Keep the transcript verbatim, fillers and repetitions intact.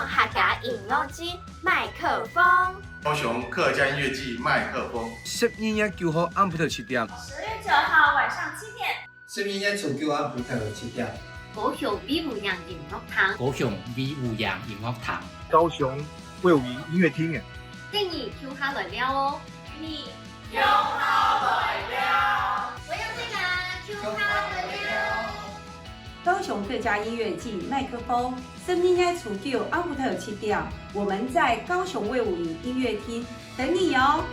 客家音樂季麥克風。高雄客家音樂季麥克風。十二月九號暗晡頭七點。十月九號晚上七點。十二月初九暗晡頭七點。高雄衛武營音樂廳。高雄衛武營音樂廳。高雄衛武營音樂廳。等你共下來尞哦。你共下來尞。我要這個共下來尞。高雄客家音樂季麥克風，十二月初九暗晡頭七點，我們在高雄衛武營音樂廳等你哦。